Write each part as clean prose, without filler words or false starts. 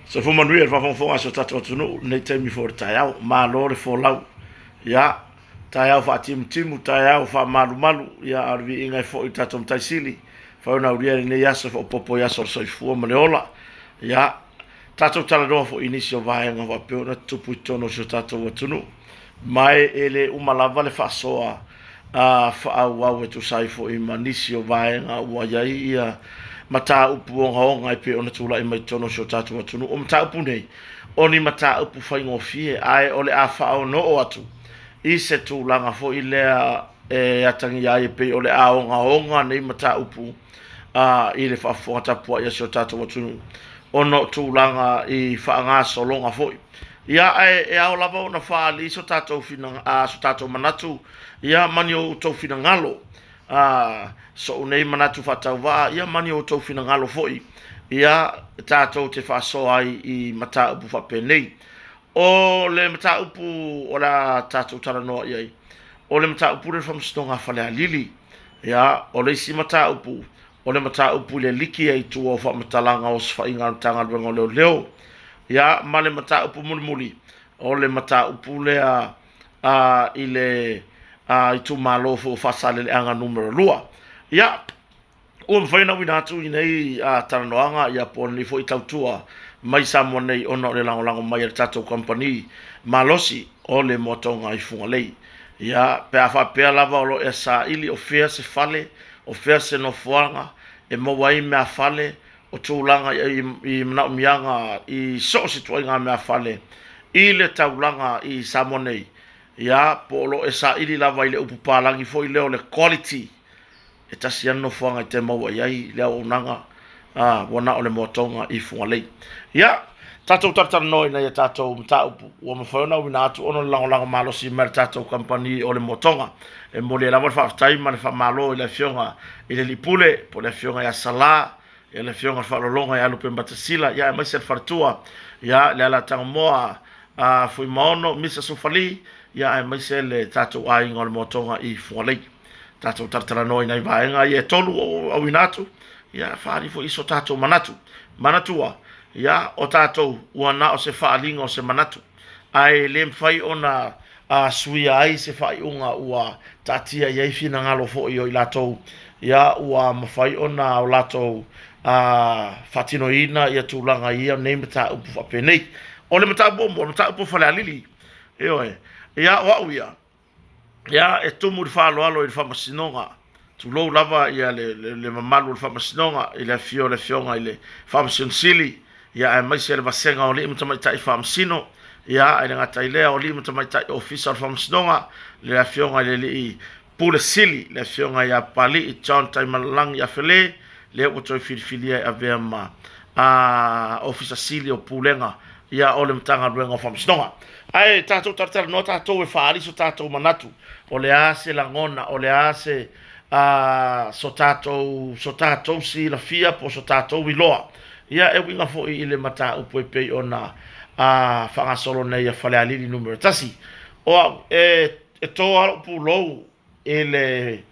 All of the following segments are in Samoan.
Soifua manuia i le faafogafoga a si o tatou atunuu i lenei taimi foi o le taeao. Malo le folau. Ia, taeao faatimutimu, taeao faamalumalu, ia a o le viiga e foi i le tatou Matai Sili, fai ona aulia lenei aso e faaopoopo i aso o le soifua ma le ola. Ia, tatou talanoa foi i nisi o vaega faapea ona tutupu i totonu o si o tatou atunuu. Ma e le uma lava le faasoa faaauau e tusa ai foi ma nisi o vaega ua i ai ia mataupu ogaoga e pei ona tulai mai totonu o si o tatou atunuu. O mataupu nei, o ni mataupu faigofie, ae o le a faaonoo atu i se tulaga foi lea e atagia ai e pei o le a ogaoga nei mataupu i le faafofoga tapuai a si o tatou atunuu ona o tulaga i faagasologa foi. Ia, ae e ao lava ona faaali so tatou so tatou manatu, ia, ma ni outou finagalo, so'u nei manatu faatauvaa, ia, ma ni outou finagalo foi, ia, tatou te faasoa ai i mataupu faapenei. O le mataupu o le a tatou talanoa i ai, o le mataupu lea i le Faamasinoga a Falealili. Ia, o le isi mataupu, o le mataupu i le liki ai i tua o faamatalaga o osofaiga a le Matagaluega o Leoleo. Ia, ma le mataupu mulimuli, o le mataupu lea i le itumalo foi o Faasaleleaga Nu.2. Ia, ua mafai ona auina atu i nei talanoaga ia po o lenei foi tautua mai Samoa nei ona o le lagolago mai a le tatou kamupani malosi o le Moatoga i Fugalei. Ia, pe a faapea lava o lo o e saili o fea se fale, o fea se nofoaga e maua ai meafale, o tulaga i manaomiaga i so o se ituaiga meafale i le taulaga i Samoa nei, ia, po o lo o e saili lava i le upu palagi foi lea o le quality, e tasi lava le nofoaga e te maua i ai le auaunaga ua na o le moatoga i Fugalei. Ia, tatou talatalanoa ina ia tatou mataupu ua mafai ona auina atu ona o le lagolago malosi mai a le tatou kamupani o le moatoga. E momoli ai lava le faafetai ma le faamalo i le Afioga i le Alii Pule po o le Afioga ia Sala, ia le Afioga i le Faaaloaloga ia Lupe Matasila, ia aemaise le faletua ia Leala Tagomoa Fuimaono Misa Sufali, ia aemaise le tatou aiga o le moatoga i Fugalei. Tatou talatalanoa i nai vaega ia e tolu ua auina atu, ia faaali foi so tatou manatu. Manatua, ia o tatou ua na o se faaaliga o se manatu, ae le mafai ona suia ai se faaiuga ua taatia i ai finagalo foi o i latou, ia ua mafai ona o latou faatinoina ia tulaga i ia nei mataupu faapenei. O le mataupu muamua, o le mataupu o Falealili, ioe, ia o au ia, ia e tumu i le faaaloalo i le Faamasinoga, tulou lava ia le mamalu o le Faamasinoga i le afio o le Afioga i le Faamasino Sili, ia aemaise le vasega o alii ma tamaitai faamasino, ia ae le gata i lea o alii ma tamaitai ofisa o le Faamasinoga, le Afioga i le Alii Pule Sili, le Afioga ia Papalii John Taimalelagi Afele, lea ua toe filifilia e avea ma Ofisa Sili o Pulega ia o le Matagaluega o Faamasinoga. Ae tatou talatalanoa tatou e faaali so tatou manatu, o le a se lagona, o le a se so tatou so tatou silafia po o so tatou iloa, ia e uiga foi i le mataupu e pei ona faagasolo nei a Falealili Nu.1. O au, e to lava lou pulou i le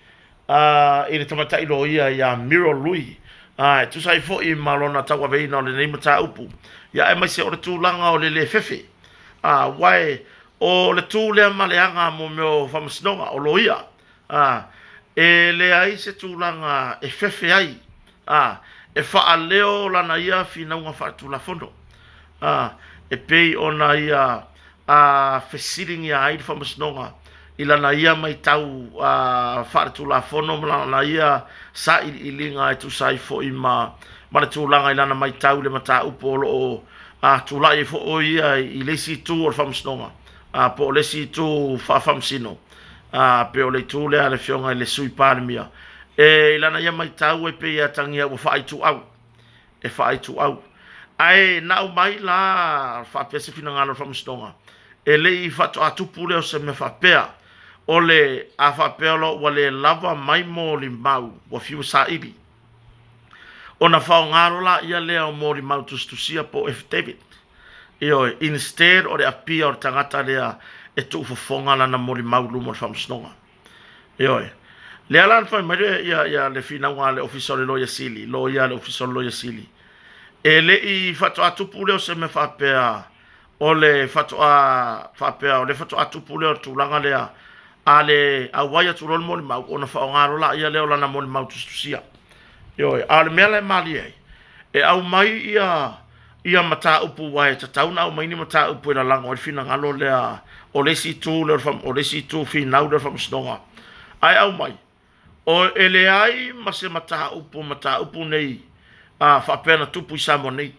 i le tamaitai loia ia Miro Lui, e tusa ai foi ma lona tauaveina o lenei mataupu, ia aemaise o le tulaga o le le fefe. Aua o le tu lea ma le aga mo mea o faamasinoga, o loia, e leai se tulaga e fefe ai, e faaleo lana ia finauga faaletulafono, e pei ona ia fesiligia ai le Faamasinoga i lana ia matau faaletulafono ma lana ia sailiiliga e tusa ai foi ma le tulaga i lana matau i le mataupu o lo o tulai ai foi o ia i le isi itu o le Faamasinoga po o le isi itu faafaamasino, pei o le itu lea a le Afioga i le Sui Palemia. E i lana ia matau e pei e atagia ua faaituau e faaituau. Ae na aumai la faapea se finagalo o le Faamasinoga, e le i faatoa tupu lea o se mea faapea, o le a faapea loa ua le lava mai molimau ua fiu e saili, ona faaaoga loa laia lea o molimau tusitusia po o affidavit. Ioe, instead o le apia o le tagata lea e tuufofoga lana molimau i luma o le Faamasinoga. Ioe. Lea la na fai mai le, ia, ia, le finauga a le Ofisa o le Loia Sili, loia a le Ofisa o le Loia Sili. E le i faatoa tupu lea o se mea faapea o le faatoa faapea o le faatoa tupu lea o le tulaga lea a le auai atu loa le molimau ona faaaoga loa lea lea o lana molimau tusitusia. Ioe, a o le mea la e malie ai, e aumai ia ia mataupu aua e tatau ona aumai ni mataupu e lalago ai le finagalo lea o le isi itu lea o le isi itu finau lea o le faamasinoga. Ae aumai, o e leai ma se mataupu o mataupu nei a faapea na tupu i Samoa nei.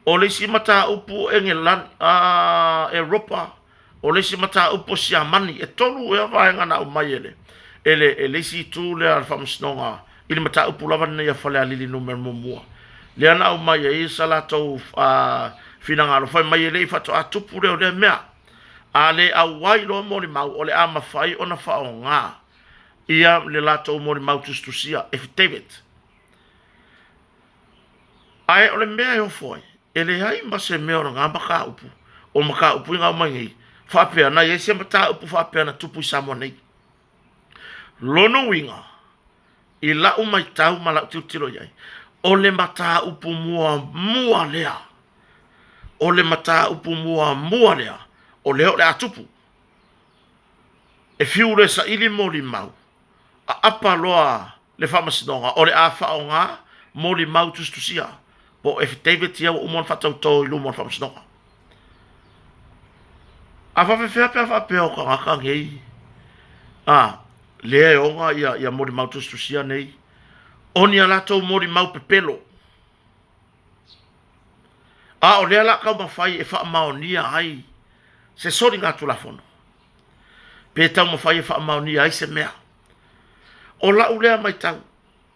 O le isi mataupu o Engelani, a Europa, o le isi mataupu o Siamani. E tolu ea vaega na aumai e le, e le, e le isi itu lea a le Faamasinoga i le mataupu lava lenei a Falealili Nu.1. Lea na aumai ai sa latou finagalo, fai mai e le i faatoa tupu lea o lea mea. A le auai loa molimau, o le a mafai ona faaaoga ia le latou molimau tusitusia, affidavit. Ae o le mea e ofo ai, e leai ma se mea o lena mataupu, o mataupu ia na aumai nei, faapea na i ai se mataupu faapea na tupu i Samoa nei. Lona uiga, i lau matau ma lau tilotilo i ai, o le mataupu muamua lea, o le mataupu muamua lea, o lea o le a tupu. E fiu loa e saili molimau, aapa loa le faamasinoga o le a faaaoga molimau tusitusia po o affidavit ia ua uma ona faatauto i luma o le faamasinoga. A faapefea pe a faapea o tagata nei a lea e ona ia, ia molimau tusitusia nei, o ni a latou molimau pepelo, a o lea la a taumafai e faamaonia ai se soligatulafono, pe taumafai e faamaonia ai se mea. O lau lea matau,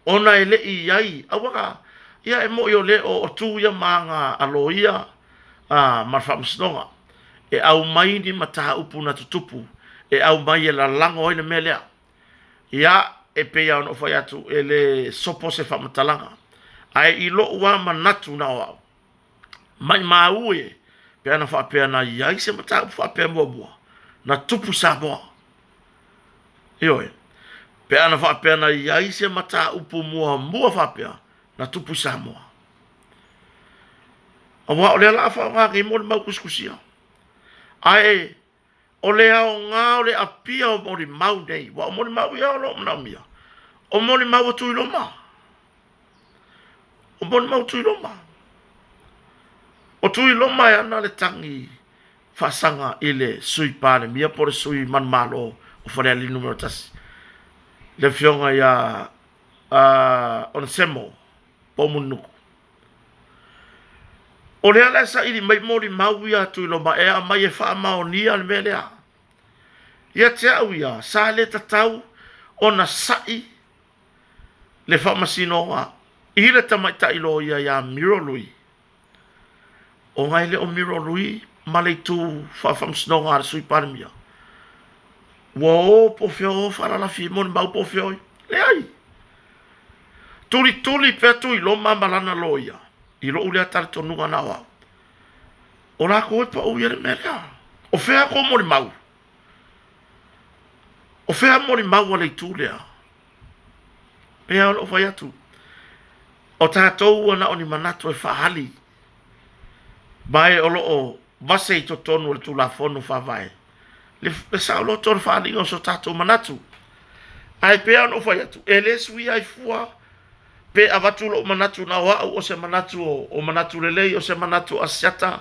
ona e le i i ai, aua, ia e moni o le o tu ia ma aga a loia a, ma le faamasinoga, e aumai ni mataupu na tutupu, e aumai e lalago ai le mea lea. Ia, e pei lava ona ou fai atu, e le sopo se faamatalaga, ae i lou lava manatu na o au, maimau e pe ana faapea na i ai se mataupu faapea muamua na tupu i Samoa. Ioe, pe ana faapea na i ai se mataupu muamua faapea na tupu i Samoa. Aua o lea la a faaaoga nei molimau tusitusia. Ae o le aoga o le apia o molimau nei, aua o molimau ia o lo o manaomia, o molimau a Tuiloma. O molimau a Tuiloma. O Tuiloma e ana le tagi faasaga i le Sui Palemia po o le Sui Manumalo o Falealili Nu.1, le Afioga ia Onesemo Poumulinuku. O lea la e saili mai molimau ia a Tuiloma e aumai e faamaonia le mea lea. Ia te au ia, sa le tatau ona sa'i le faamasinoga i le tamaitai loia ia Miro Lui, ona e le o Miro Lui ma le itu faafaamasinoga a le Sui Palemia. Ua o po o fea o faalalafi molimau po o fea o leai. Tulituli pea Tuiloma ma lana loia i lou lea talitonuga na o au. O lakou e pau i ai le mea lea. O fea kou molimau? O fea molimau a le itu lea? Pei lava ona ou fai atu, o tatou ua na o ni manatu e faaali, ma e o lo o vase i totonu o le Tulafono Faavae le saoloto o le faaaliga o so tatou manatu. Ae pei lava ona ou fai atu, e le suia ai fua pe avatu lou manatu na o au o se manatu o manatu lelei, o se manatu o Asiata,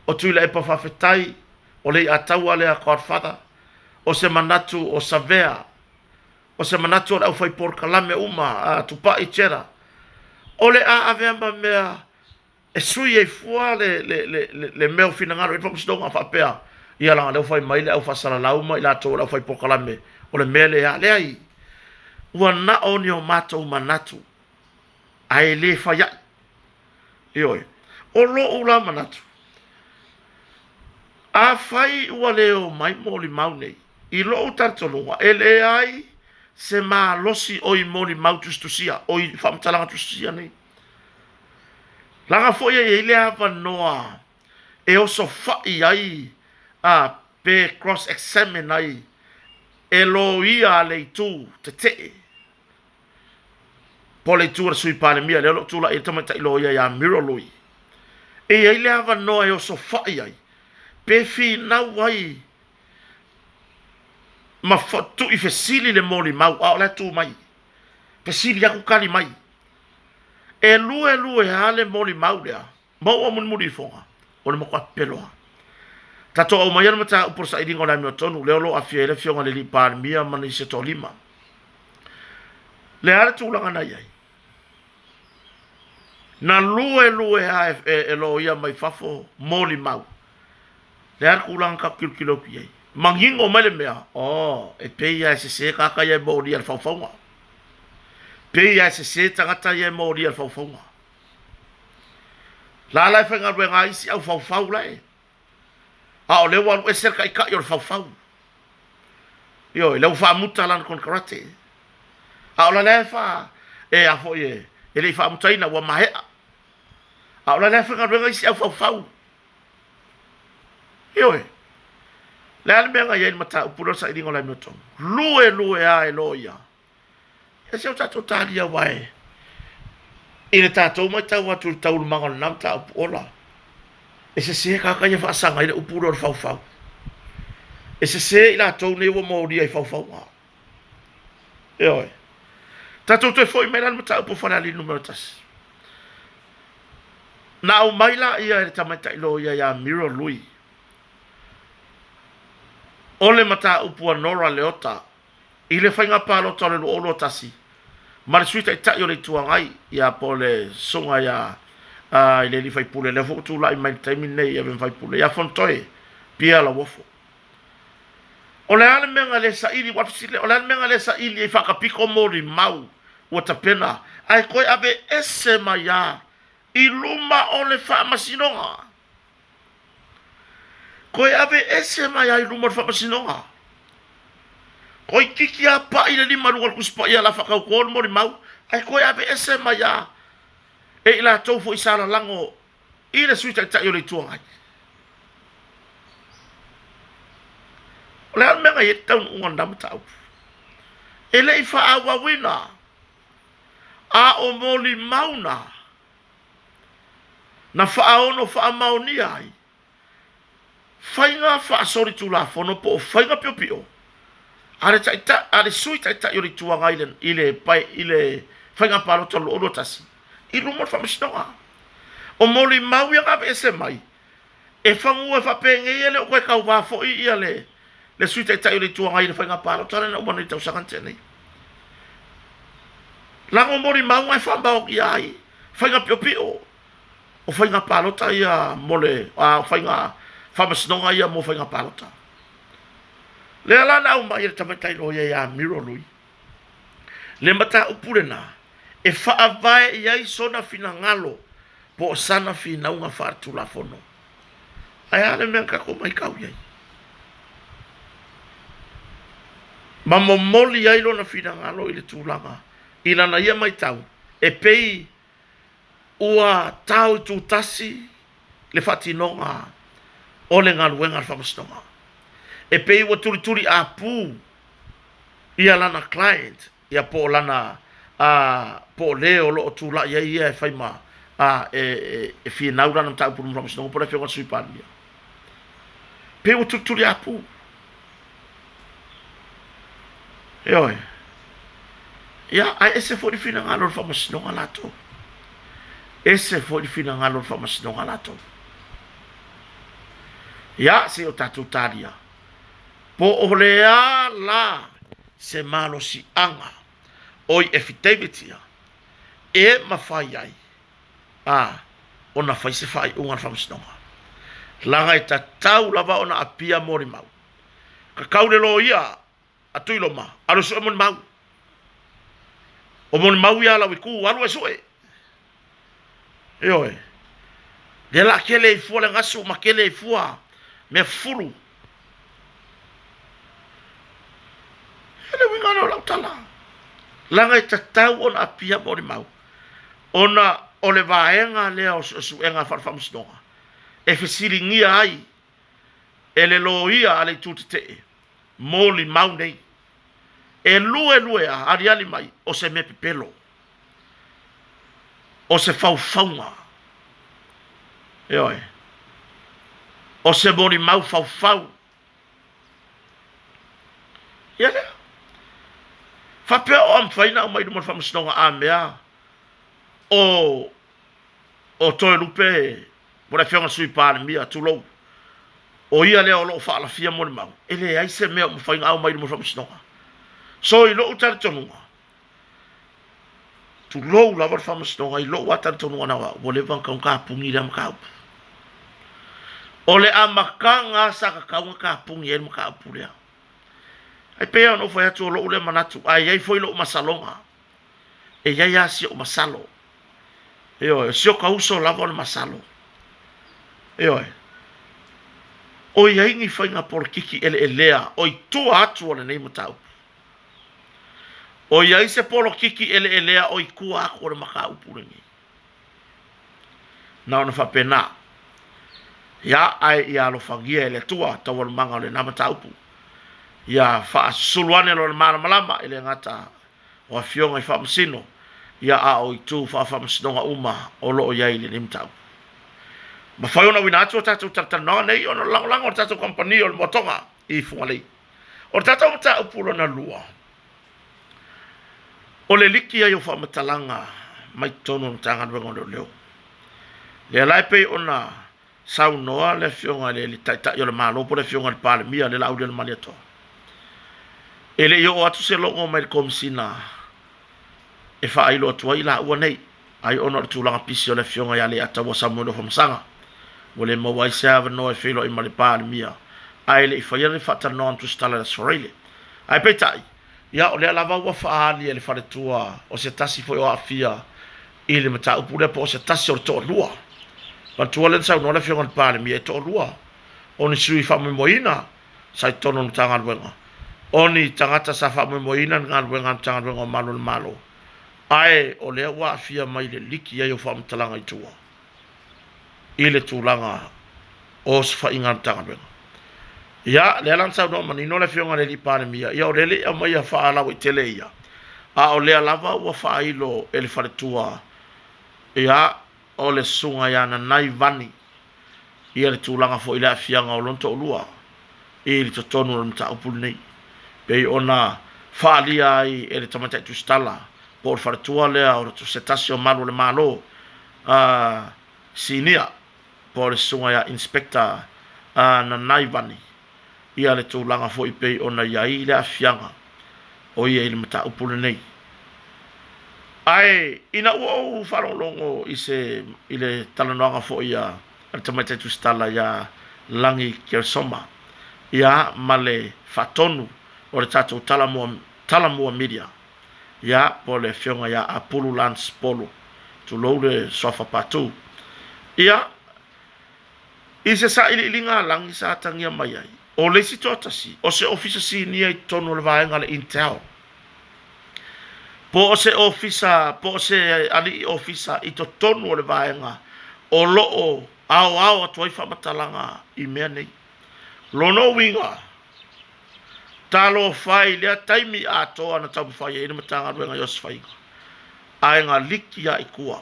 o Tuilaepa faafetai, o Leiataua lea Godfather, o se manatu o Savea, o se manatu o le aufai polokalame uma a Tupai Cheddar, o le a avea ma mea e sui ai fua le, le, le, le, le mea o finagalo i le faamasinoga faapea, ia leaga o lea ua fai mai le au faasalalau ma i latou o le aufai polokalame, o le mea lea, leai, ua na o ni o matou manatu, ae le fai ai. Ioe. O lou la manatu, afai ua le omai molimau nei, i lou talitonuga, e leai se malosi o i molimau tusitusia, o i faamatalaga tusitusia nei. Leaga foi e i ai le avanoa e osofai ai a pe cross examine ai e loia a le itu tetee po o le itu a le Sui Palemia, lea o lo o tulai ai le tamaitai loia ia Miro Lui. E i ai le avanoa e osofai ai pe finau ai ma tui fesili le molimau, a o la e tu mai, fesili atu tali mai. E lue lue lava le molimau lea, maua mulimuli ifoga, o le matua pepelo lava. Tatou aumaia le mataupu o le sailiga o le amiotonu, lea o lo o aafia ai le Afioga i le alii Palemia ma nisi e toalima. Le a le tulaga na i ai? Na lue lue lava e loia mai fafo molimau. Le a le tulaga tatou tilotilo atu i ai? Manino mai le mea, oh, e pei lava e sese tagata ia e molia i le faufauga. Pei lava e sese tagata ia e molia i le faufauga. La la e faigaluega ai isi au faufau la e. A o lea ua alu ese le taitai o le faufau. Ioe, lea ua faamuta lana konekarate. A o la lea e fa, e a foi e, e le i faamutaina, ua maea. A o la lea e faigaluega isi au faufau. Ioe. Le a le mea na i ai le mataupu lea o le sailiga o le amiotonu? Lue lue lava e loia. Ia se o tatou talia aua e i le tatou matau atu i le taualumaga o lena mataupu ola, e sese tagata ia faasaga ai le upu lea o le faufau. E sese i latou nei ua molia i faufauga. Ioe. Tatou toe foi mai la i le mataupu o Falealili Nu.1. Na aumai laia e le tamaitai loia ia Miro Lui o le mataupu a Nora Leota i le faiga palota o le 2021 ma le Sui Taitai o le Itu Agai, ia po o le Susuga ia i le alii faipule, lea foi ua tulai mai i le taimi lenei i avea ma faipule, ia Fonotoe Pierre Lauofo. O le a le mea na le saili, ua fesili, o le a le mea na le saili ai faatapito molimau ua tapena ae toe aveese mai lava i luma o le Faamasinoga? Toe aveese mai lava i luma o le Faamasinoga. Toeitiiti lava pai le lima i luga o le Tusi Paia o le a faatauto le molimau, ae toe aveese mai lava e i latou foi sa lalago i le Sui Taitai o le Itu Agai. O le a le mea na i ai le taunuuga o lena mataupu? E le i faaauauina, a o molimau na na faaono faamaonia ai faiga faasolitulafono po o faiga piopio a le taitai, a le Sui Taitai o le Itu Agai i le, i le faiga palota 2021 i luma o le Faamasinoga. O molimau ia na aveese mai e fanua e faapenei e le o toe tauva foi ia le le Sui Taitai o le Itu Agai i le faiga palota lea na uma nei i le tausaga na tea nei. Lago molimau e faamaonia ai faiga piopio o faiga palota ia mo le a, faiga faamasinoga ia mo faiga palota. Lea la na aumai e le tamaitai loia ia Miro Lui le mataupu lena e faavae i ai sona finagalo po o sana finauga faaletulafono. Ae a le mea na tatou matau i ai? Ma momoli ai lona finagalo i le tulaga i lana ia matau e pei ua tao itutasi le faatinoga o le galuega a le Faamasinoga. E pei ua tulituliapu ia lana client ia po o lana po o le o lo o tulai ai ia e fai ma e finau lana mataupu i luma o le Faamasinoga po o le Afioga i le Sui Palemia. Pei ua tulituliapu. Ioe. Ia, ae ese foi le finagalo o le Faamasinoga latou. Ese foi le finagalo o le Faamasinoga latou. Ia, se i o tatou talia. Po o le a la se malosiaga o i affidavit ia e mafai ai a ona fai se faaiuga a le Faamasinoga. Leaga e tatau lava ona apia molimau. Tatau le loia a Tuiloma, alu e sue molimau. O molimau ia a lau itu, alu e sue. Ioe. Lea la tele ai fua le gasu ma tele ai fua mea fufulu. E le uiga lea o lau tala. Leaga e tatau ona apia molimau ona o le vaega lea o suesuega faale-faamasinoga e fesiligia ai e le loia a le itu tetee molimau nei. E lue lue a aliali mai o se mea pepelo, o se faufauga. Ioe. O se molimau faufau. Ia lea. Faapea o a mafai ona aumai i luma o le faamasinoga a mea o o Toelupe po o le afioga i le Sui Palemia, tulou, o ia lea o lo o faalafia molimau, e leai se mea o mafai ona aumai i luma o le faamasinoga. So i lou talitonuga, tulou lava le faamasinoga i lou lava talitonuga na o au, ua leva ona tatau ona tapuni lea mataupu. O le amataga sa tatau ona tapuni ai le mataupu lea. Ae pei lava ona ou fai atu o lou lea manatu, ae i ai foi lou masaloga, e i ai lava si ou masalo. Ioe, o si o ta uso lava o le masalo. Ioe. O i ai ni faiga polokiki eleelea o i tua atu o lenei mataupu. O i ai se polokiki eleelea o i tua atu o le mataupu lenei. Na ona faapena. Ia, ae ia alofagia e le Atua taualumaga o lena mataupu. Ia faasusulu ane Lona malamalama e le gata o Afioga i Faamasino, ia a o itu faafaamasinoga uma o lo o i ai i lenei mataupu. Mafai ona auina atu a tatou talatalanoaga nei ona o le lagolago a le tatou kamupani o le Moatoga i Fugalei. O le tatou mataupu lona lua, o le liki ai o faamatalaga mai totonu o le Matagaluega o Leoleo. Lea la e pei ona saunoa le Afioga i le Taitai o le Malo po o le Afioga i le Palemia le Laaulialemalietoa, e le i oo atu se logo mai le Komesina e faailo atu ai i laua nei, ai ona o le tulaga pisi o le Afioga ia Leiataua Samuel Afamasaga, ua le maua ai se avanoa e feiloai ma le Palemia, ae le i faia le faatalanoaga na tusitala i le Aso Faraile. Ae peitai, ia o lea lava ua faaali e le faletua o se tasi foi o aafia i le mataupu lea po o se tasi o le toalua. Manatua lea na saunoa le Afioga i le Palemia e toalua o ni sui faamoemoeina sa i totonu o le Matagaluega, o ni tagata sa faamoemoeina le galuega a le Matagaluega o Malu o le Malo, ae o lea ua aafia mai le liki ai o faamatalaga i tua i le tulaga o osofaiga a le Matagaluega. Ia, lea la na saunoa manino le Afioga i le Alii Palemia, ia o lea e le i aumaia faalauaitele ia, a o lea lava ua faailo e le faletua, ia, o le Susuga ia Nanai Vani ia le tulaga foi i le aafiaga o lona toalua i le totonu o le mataupu lenei, pei ona faaalia ai e le Tamaitai Tusitala po o le faletua lea o se tasi o malu o le Malo, Sinia, po o le Susuga ia Inspector Nanai Vani ia le tulaga foi pei ona i ai le aafiaga o ia i le mataupu lenei. Ae ina ua ou faalogologo i se i le talanoaga foi a le tamaitai tusitala ia Lagi Keresoma, ia ma le faatonu o le tatou Talamua, Talamua Media, ia po o le afioga ia Apulu Lance Polo, tulou le suafa Patu. Ia, I se sailiiliga a Lagi sa atagia mai ai, o le isi toatasi, o se ofisa sinia i totonu o le vaega a le Intel, po o se ofisa, po o se alii ofisa i totonu o le vaega o lo o aoao atu ai faamatalaga i mea nei. Lona uiga, talofa e i lea taimi atoa na taumafai ai le Matagaluega i osofaiga, ae na liki lava i tua.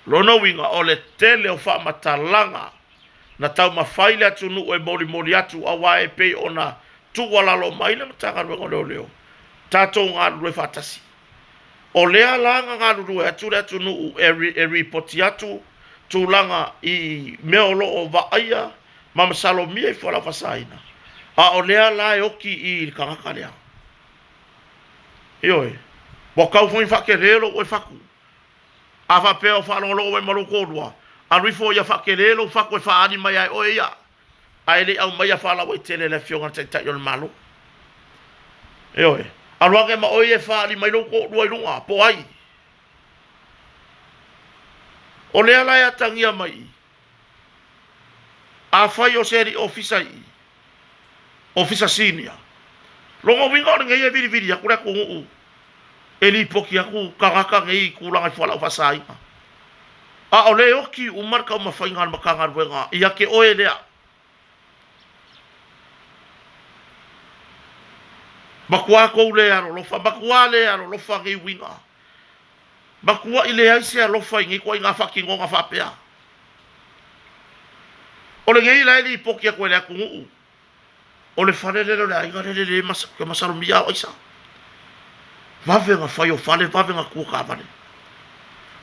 Lona uiga, o le tele o faamatalaga na taumafai le atunuu e molimoli atu aua e pei ona tuualalo mai le Matagaluega o Leoleo, tatou galulue faatasi. O lea la na galulue atu le atunuu e ripoti atu tulaga i mea o lo o vaaia ma masalomia i fualaau faasaina, a o lea la e oti i i le tagata lea. Ioe, ua tau foi faatele lou oe fatu. A faapea o faalogologo mai ma lou toalua, alu ifo ia faatele lou fatu e faaali mai ai oe ia, ae le i aumaia faalauaitele e le Afioga i le Taitai o le Malo. Ioe, alu ane ma oe ia e faaali mai lou toalua i luga, po o ai. O lea la e atagia mai i i, afai o se alii ofisa i i, Ofisa Sinia. Lona uiga o lenei e vilivili atu le atunuu e lipoti atu tagata nei i tulaga i fualaau faasaina. A o lea e oti uma le taumafaiga a le Matagaluega ia te oe lea. Matua tou le alolofa, matua le alolofa nei uiga. Matuai leai se alofa i nei ituaiga faatinoga faapea. O lenei la e lipoti atu e le atunuu, o le fale lele o le aiga lele le ke masalomia o aisa. Vave na fai o fale, vave na tua taavale.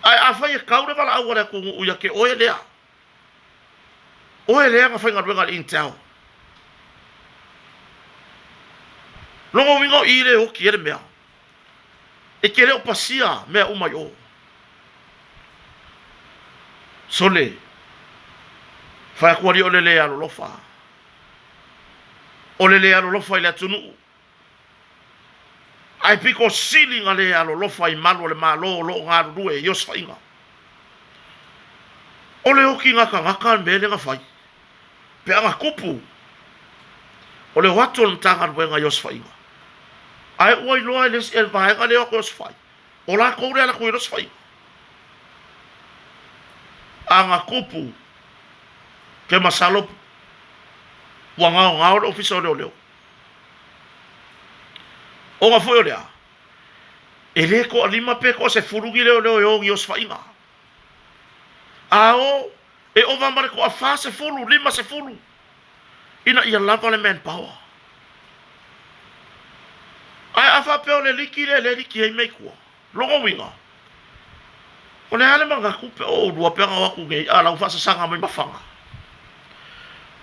Ae afai e tau le valaau a le atunuu ia te oe lea, oe lea na faigaluega i le Intel. Lona uiga o i le oti ai le mea. E te le o pasia mea uma i o. Sole, fai atu alii o le le alolofa. O le le alolofa i le atunuu. Ae pito sili na le alolofa i malu o le Malo o lo o galulue i osofaiga. O le okiga tagata le mea lea na fai. Pe a na tupu, o le o atu o le Matagaluega i osofaiga. Ae ua iloa e le isi e le vaega lea o atu e osofai, o latou lea e alu atu i le osofaiga. A na tupu, ke masalo ua gaogao le Ofisa o Leoleo. Ona foi o lea, e le toalima pe toasefulu ni leoleo e o ni osofaiga. A o, e ova ma le toafa sefulu, 50, ina ia lava le manpower. Ae a faapea o le liki lea lea e liki ai mea i tua, lona uiga, o le a le manatu pe o oulua pe ana o atu nei a lau faasasaga mai ma faga?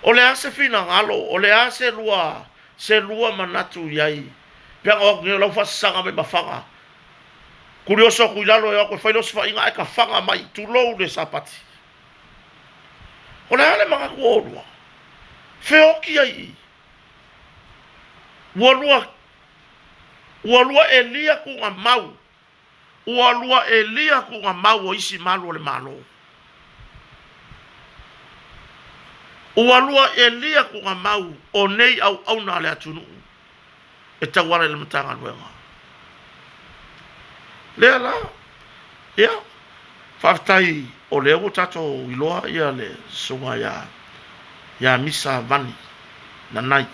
O le a se finagalo, o le a se lua, se lua manatu i ai pe ana o atu nei o lau faasasaga mai ma faga? Kulioso atu i lalo e o atu e fai le osofaiga ae tafaga mai, tulou le Sapati. O le a le manatu o oulua? Feoti ai i. Ua lua, ua lua elia tuugamau, ua lua elia tuugamau o isi malu o le Malo. Ua lua elia tuugamau o nei auauna a le atunuu e tauala i le Matagaluega. Lea la, ia, faafetai o lea ua tatou iloa ia le susuga ia ia Misa Vani Nanai.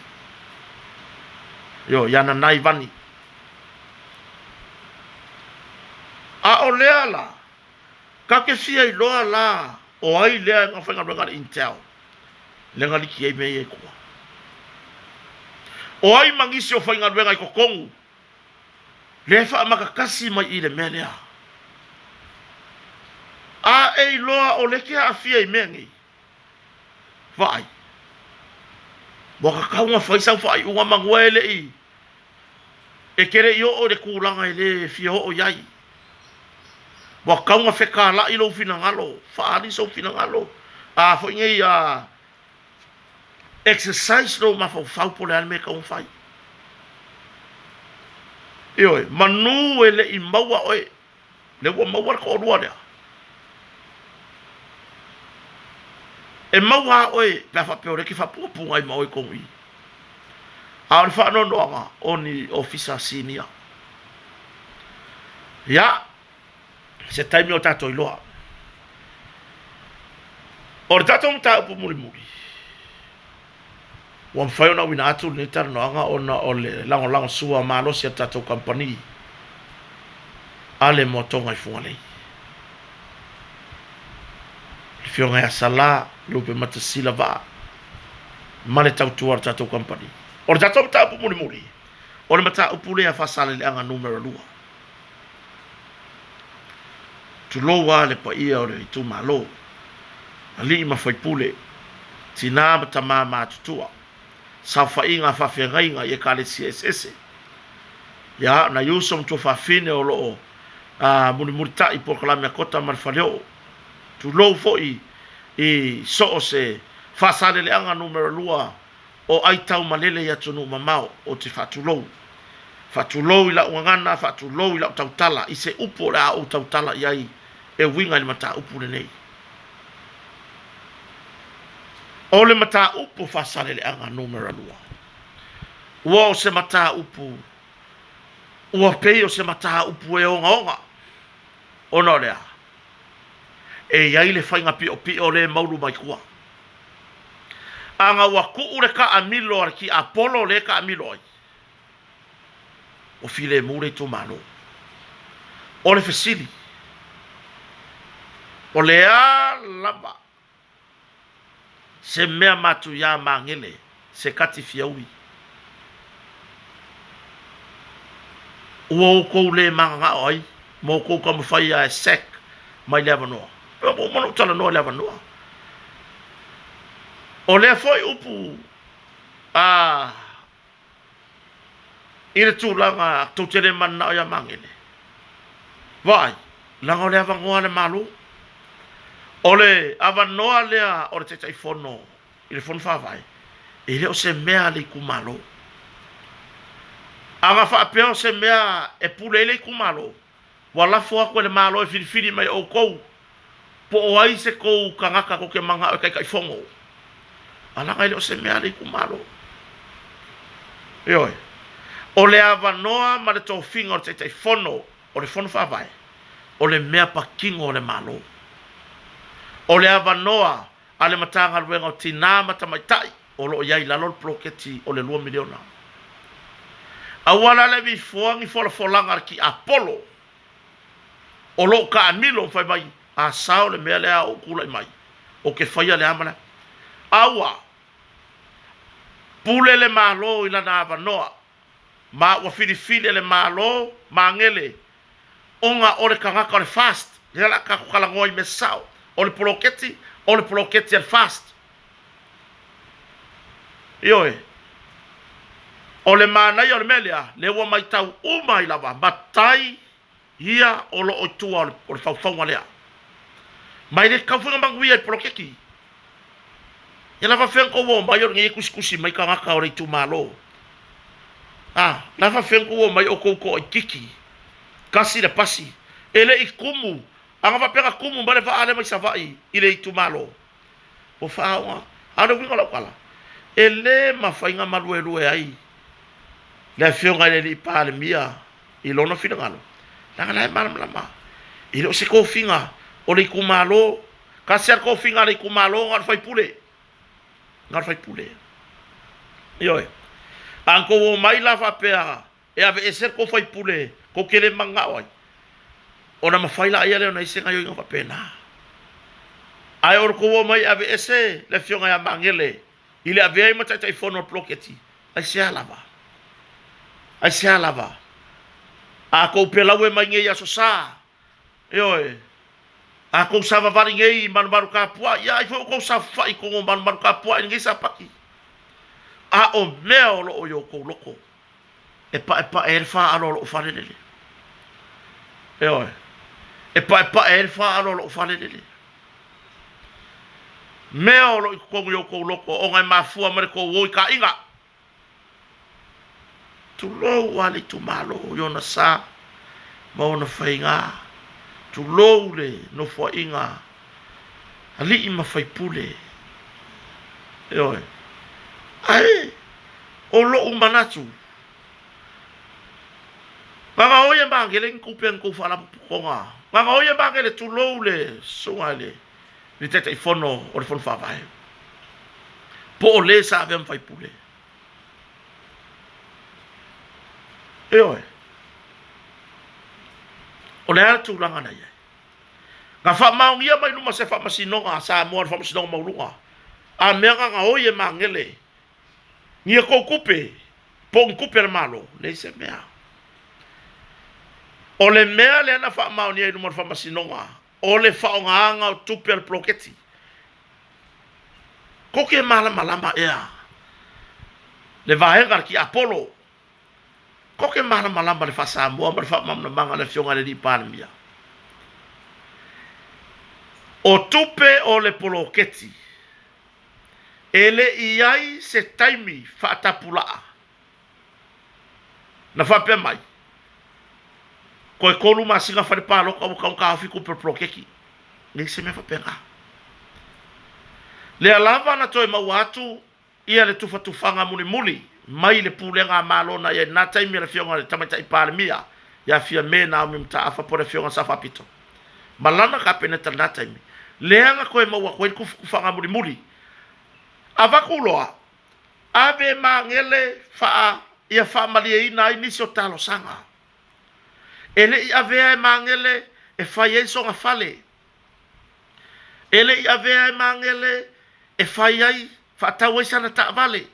Io, ia Nanai Vani. A o lea la, ta te fia iloa la o ai lea e faigaluega a le Intel, lea na liki ai mea ia i tua. O ai ma nisi o faigaluega i totonu lea e faamatatasi mai i le mea lea. A e iloa o lea e te aafia i mea nei, vaai, ua tatau ona fai sau faaiuga manua e le i, e te le i oo i le tulaga e le fia oo i ai. Ua tatau ona fekalai lou finagalo, faaali sou finagalo, a foi nei a exercise lou mafaufau po o le a le mea e tatau ona fai. Ioe, manu e le i maua oe, lea ua maua le toalua lea. E maua lava oe pe a faapea o lea e te faapunapuga ai ma oe i tonu i i. A o le faanoanoaga o ni ofisa sinia. Ia, se taimi o tatou iloa. O le tatou mataupu mulimuli, ua mafai ona auina atu lenei talanoaga ona o le lagolagosua malosi a le tatou kamupani a le Moatoga i Fugalei. Le Afioga ia Sala Lupematasila Vaa ma le tautua a le tatou kamupani. O le tatou mataupu mulimuli, o le mataupu lea Faasaleleaga numera 2. Tulou lava le paia o le itumalo, alii ma faipule, tina ma tama matutua, saofaiga a faafeagaiga i Ekalesia eseese, ia, nai uso ma tuafafine o lo o mulimulitai i polokalame a Kota ma le Faleoo. Tulou foi i so o se Faasaleleaga numera 2 o aitaumalele i atunuu mamao, ou te faatulou. Faatulou i lau gagana, faatulou i lau tautala, i se upu o le a ou tautala i ai e uiga i le mataupu lenei. O le mataupu o Faasaleleaga numera 2, ua o se mataupu, ua pei o se mataupu e ogaoga, ona o le a? E i ai le faiga piopio lea e maulu mai tua. Ana ua tuu le taamilo a le tiapolo lea e taamilo ai, ua filemu le itumalo. O le fesili, o le a lava Se mea matuia magele, se kati fiaui. Ua outou le magagao ai ma outou taumafai ia e sack mai le avanoa. Ua uma ona ou talanoa i le avanoa. O lea foi upu a i le tulaga tou te le mananao ia Magele. Vaai, leaga o le avanoa a le Malo. O le avanoa lea o le Taitaifono i le Fono Faavae, e le o se mea a le itumalo. A na faapea o se mea e pule ai le itumalo, Ua lafo atu e le Malo e filifili mai outou po o ai se tou tagata tou te manao e taitaifono. A leaga e le o se mea a le itumalo. Ioe. O le avanoa ma le tofiga o le taitaifono o le Fono Faavae, o le mea patino a le Malo. O le avanoa a le Matagaluega o Tina ma Tamaitai o lo o i ai i lalo le poloketi o le $2 miliona. Aua la le avifoa ni folafolaga a le tiapolo o lo o taamilo ma fai mai, A sao le mea lea a ou tulai mai, ou te faia le a ma le a. Aua! Pule le Malo i lana avanoa, ma ua filifili e le Malo magele ona o le tagata o le FAST, lea o le a tatou talanoa i mea sao, o le poloketi, o le poloketi a le FAST. Ioe. O le manaia o le mea lea, lea ua matau uma ai lava, matai ia o lo o i tua o le faufauga lea. Ma e le tatau foi ona manuia i le poloketi. Ia la faafefea ona tou o mai o lenei e tusitusi mai tagata o le itumalo. A, la faafefea ona tou o mai o tou toaititi, tasi le pasi, e le i tumu, ana faapea na tumu mai le vaa lea mai Savaii i le itumalo, ua faaoga. A o le uiga o lau tala, e le mafai ona maluelue ai le Afioga i le Alii Palemia i lona finagalo, leaga la e malamalama, e le o se tofiga o le itumalo, tasi lava le tofiga a le itumalo na o le faipule, na o le faipule. Ioe. A na tou omai la faapea e aveese le tou faipule tou te le mananao ai, ona mafai laia lea ona i ai se gaoioiga faapena. Ae o le tou omai e aveese le afioga ia Magele i le avea ai ma Taitaifono o le poloketi, aisea lava? Aisea lava? A tou pelaue mai nei i Aso Sa, ioe, a tou savavali nei i malumalu tapuai, ia ai foi outou saofafai i totonu o malumalu tapuai i lenei Sapati. A o mea o lo o i outou loto, e paepae ai le faalo o lou fale lele. Ioe, e paepae ai le faalo o lou fale lele. Mea o lo o i totonu i outou loto ona e mafua mai le tou o i taaiga. Tulou lava le itumalo i ona sa ma ona faiga. Tulou le nofoaiga alii ma faipule. Ioe. Ae o lou manatu, Gagaoi e magele ni tupe a ni tou faalapotopotoga. Gagaoi e magele tulou le susuga i le Taitaifono o le Fono Faavae, po o le sa avea ma faipule. Ioe. O le a le tulaga na i ai? Na faamaonia mai luma se faamasinoga a Samoa, le Faamasinoga Maualuga, a mea gagaoi e magele Ni a kou tupe, po o ni tupe a le Malo, leai se mea. O le mea lea na faamaonia i luma o le faamasinoga, o le faaaogaina o tupe a le poloketi. Kou te malamalama ea le vaega a le tiapolo, kou te malamalama i le faa-Samoa ma le faamalamalamaga a le Afioga i le Alii Palemia. O tupe o le poloketi, E le i i ai se taimi faatapulaa na faapea mai, toe 3 masina fai le palota ua tatau ona taofi tupe o le poloketi. Leai se mea faapena. Lea lava na toe maua atu ia le tufatufaga mulimuli mai le pulega a Malo na i ai i lena taimi a le Afioga i le Tamaitai Palemia ia Fiame Naomi Mataafa po o le Afioga i le Sao Faapito ma lana Kapeneta i lena taimi, lea na toe maua atu ai le tufatufaga mulimuli. Avatu loa, ave magele faa ia faamalieina ai nisi o talosaga. E le i avea e magele e fai ai sona fale. E le i avea e magele e fai ai, faatau ai sana taavale.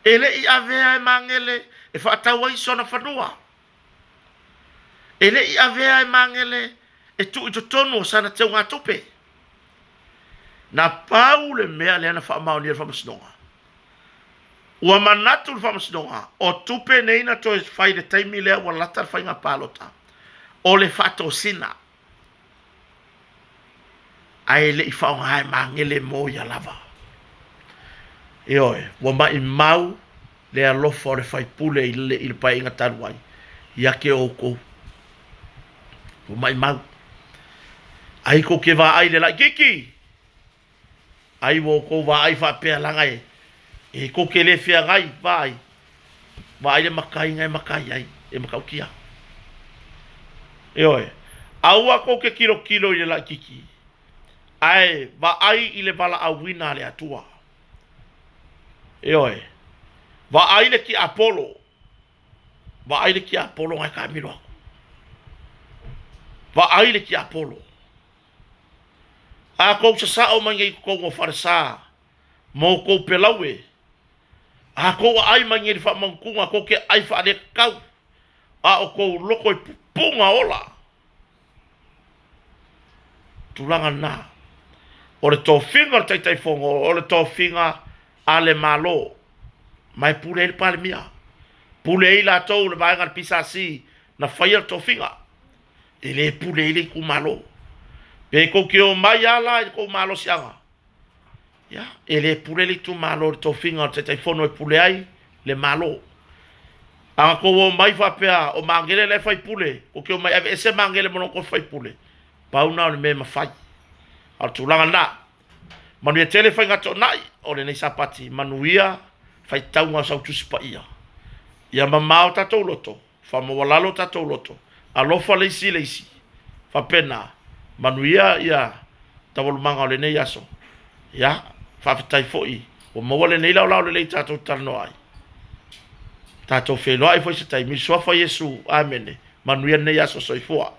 E le i avea e Magele e faatau ai sona fanua. E le i avea e Magele e tuu i totonu o sana teugatupe. Na pau le mea lea na faamaonia e le Faamasinoga. Ua manatu le Faamasinoga, o tupe nei na toe fai i le taimi lea ua lata le faiga palota, o le faatosina, ae le i faaaoga e Magele mo ia lava. Ioe, ua maimau le alofa o le faipule i le, i le paeaiga talu ai ia te outou. Ua maimau. Ai kou te vaai i le laitiiti, ai ua outou vaai faapea laga e, e kou te le feagai, vaai, vaai le matai na e matai ai, e matautia. Ioe, aua kou te tilotilo i le laitiiti, ae vaai i le valaauina a le Atua. Ioe, vaai le tiapolo, vaai le tiapolo na e taamilo atu. Vaai le tiapolo. A tou sasao mai nei i totonu o falesa ma outou pelaue, a tou aai mai nei i le faamautuga tou te aai faaletatau, a o tou loto e pupuna ola. Tulaga lena. O le tofiga o le Taitaifono, o le tofiga a le Malo, ma e pule ai le Palemia, pule ai latou le vaega a le PSC na faia le tofiga. E le pule ai le itumalo. Pe tou te omai lava la i le tou malosiaga, ia, e le pule le itumalo i le tofiga o le Taitaifono e pule ai le Malo. A na tou omai faapea o Magele la e faipule, tou te omai e aveese Magele ma lona tofi faipule, pau lena o le mea e mafai. A o le tulaga lena. Manuia tele faiga toonai o lenei Sapati, manuia faitauga o sau Tusi Paia. Ia mamao tatou loto, faamaualalo tatou loto, alofa le isi i le isi. Faapena, manuia ia taualumaga o lenei aso. Ia, faafetai foi ua maua lenei laolao lelei tatou te talanoa ai. Tatou feiloai foi se taimi i le suafa o Iesu. Amene. Manuia lenei aso. Soifua.